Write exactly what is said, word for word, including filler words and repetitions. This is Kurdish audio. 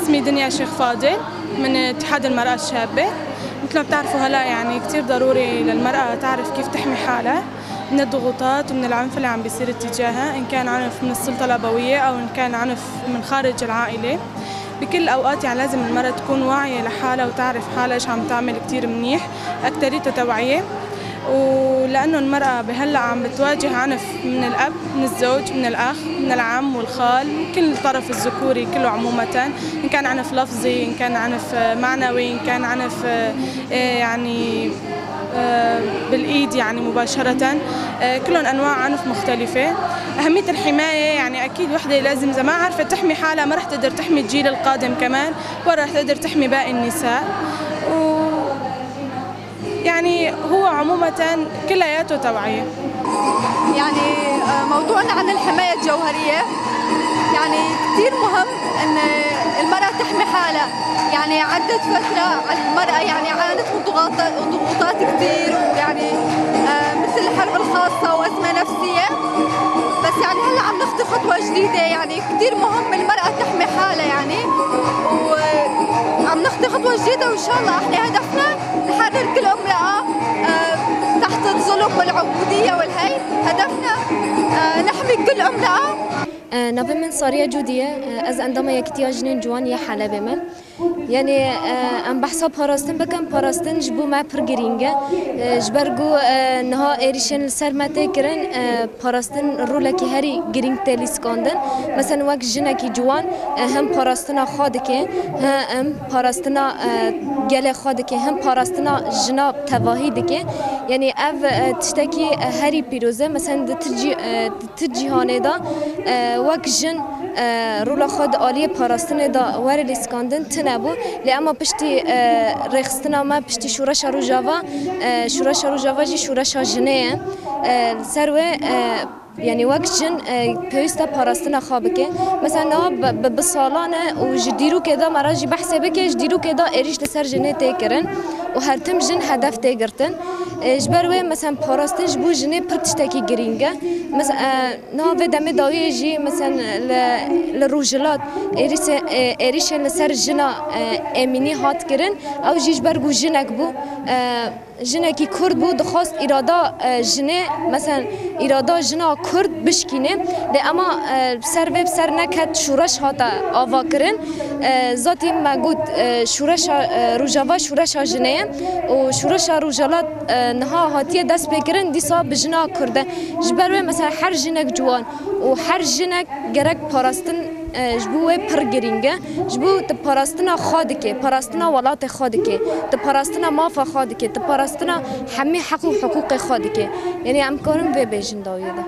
اسمي دنيا شيخ فاضل من اتحاد المرأة الشابة. مثل ما بتعرفوا هلأ يعني كتير ضروري للمرأة تعرف كيف تحمي حالها من الضغوطات ومن العنف اللي عم بيصير اتجاهها، إن كان عنف من السلطة الأبوية أو إن كان عنف من خارج العائلة. بكل الأوقات يعني لازم المرأة تكون واعية لحالها وتعرف حالها إيش عم تعمل كتير منيح، أكتريته توعية. ولأنه المرأة بهلأ عم بتواجه عنف من الأب، من الزوج، من الأخ، من العم والخال، من كل الطرف الذكوري كله عمومة، إن كان عنف لفظي، إن كان عنف معنوي، إن كان عنف، آه، يعني، آه، بالإيد يعني مباشرة، آه، كلهم أنواع عنف مختلفة. أهمية الحماية يعني أكيد وحدة لازم إذا ما عرفت تحمي حالها ما رح تقدر تحمي الجيل القادم كمان، ولا رح تقدر تحمي باقي النساء. و يعني هو عمومًا كلياته توعية. يعني، آه، موضوعنا عن الحماية الجوهرية، يعني كتير مهم إن المرأة تحمي حالها. يعني عدت فترة على المرأة، يعني عانت من ضغوطات، ضغوطات كتير، ويعني، آه، مثل الحرب الخاصة وأزمة نفسية. بس يعني هلأ عم نخطي خطوة جديدة، يعني كتير مهم المرأة تحمي حالها يعني، وعم نخطي خطوة جديدة، وإن شاء الله إحنا هدفنا نحرر كل امرأة، آه، تحت الظلم والعبودية والهي. هدفنا، آه، نحمي كل امرأة. Navê min Sariye Cûdî ye. Ez endama Yekîtiya Jinên Ciwan yê Helebê me. Yanî, em behsa parastin bikin, parastin ji bo me pir girîng e. Ji ber ku niha êrîşên li ser me tê kirin, parastin rolekî herî girîng tê lîskandin. Mesela wek jinekî ciwan, e, hem parastina xwe dike, hem parastina, e, gelê xwe dike, hem parastina jina tevahî dike. Yanî ev, e, tiştekî, e, herî pîroz e. Mesela di tu cî-, e, di tu cîhanê de, e, wek jin, e, rola xwe di aliyê parastinê de were lîskandin tune bû. Lê ema piştî, e, rêxistina me, piştî Şoreşa Rojava, e, Şoreşa Rojava jî şoreşa jinê ye. E, li ser wê, e, Yanî wek jin, e, pêwîst e parastina xwe bike. Mesela niha bi, bi, bi salan e û ji dîrokê de me re jî behsê bike, ji dîrokê de êrîş li ser jinê tê kirin û her tim jin hedef tê girtin. E, ji ber wê mesela parastin ji bo jinê pir tiştekî girîng e. Mesela, e, niha vê demê dawiyê jî mesela li, li Rojhilat êrîşê-, e, êrîşên li ser jina, e, Emînî hat kirin. Ew jî ji ber ku jinek bû. E, Jinekî Kurd bû, dixwast îrada, e, jinê, mesela îrada jina Kurd bişkîne. Lê ema, e, ser vê bi ser neket, şoreş hate avakirin. E, zatî me got, e, şoreşa, e, Rojava şoreşa jinê ye û şoreşa Rojhilat, e, niha hatiye destpêkirin, dîsa bi jina Kurd e. Ji ber wê mesela her jinek ciwan û her jinek gerek parastin e, ji bo wê pir girîng e. Ji bo tu parastina xwe dike, parastina welatê xwe dike, tu parastina mafa xwe dike, tu parastina hemî heq û hiqûqê xwe dike. Yanî em karin vê bêjin dawiyê de.